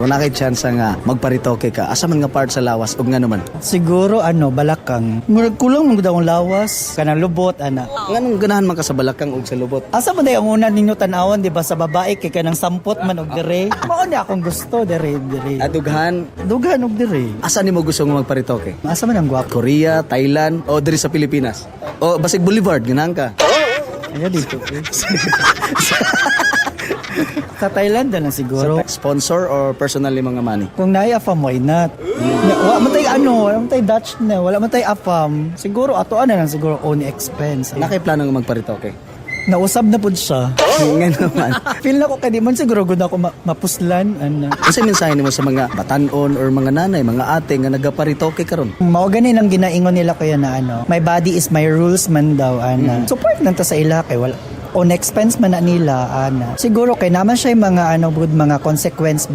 Kung naa kay chance nga magparitoke ka, asa man nga part sa lawas ug ngano man? Siguro ano, balakang. Murag kulang man gud akong lawas. Kanang lubot ana. Nganong ganahan man ka sa balakang ug sa lubot? Asa man day ang una ninyo tan-awan, di ba, sa babae kay kanang sampot man og dire. Mao ni akong gusto dire dire. Adughan, Dughan og dire. Asa nimo gusto nga magparitoke? Asa man ang gwapo? Korea, Thailand, o diri sa Pilipinas? O basig Boulevard, ganahan ka? Ayan dito, eh. Sa Thailand na lang siguro. Sponsor or personally mga money? Kung naay afam, why not? Nya, wa man tay ano, wala man tay Dutch na, wala man tay afam. Siguro ato na lang siguro own expense. Naa kay plano nga magparitoke? Nausab na pud siya. Ngano man? Feel na ko kay di man siguro gud ako mapuslan ana. Unsa mensahe nimo sa mga batanon or mga nanay, mga ate nga nagaparitoke karon? Mao gani lang ginaingon nila, kuya, na ano, my body is my rules man daw ana. Support lang ta sa ila kay wala own expense man na nila ana. Siguro kay naman siya yung mga ano good mga consequence.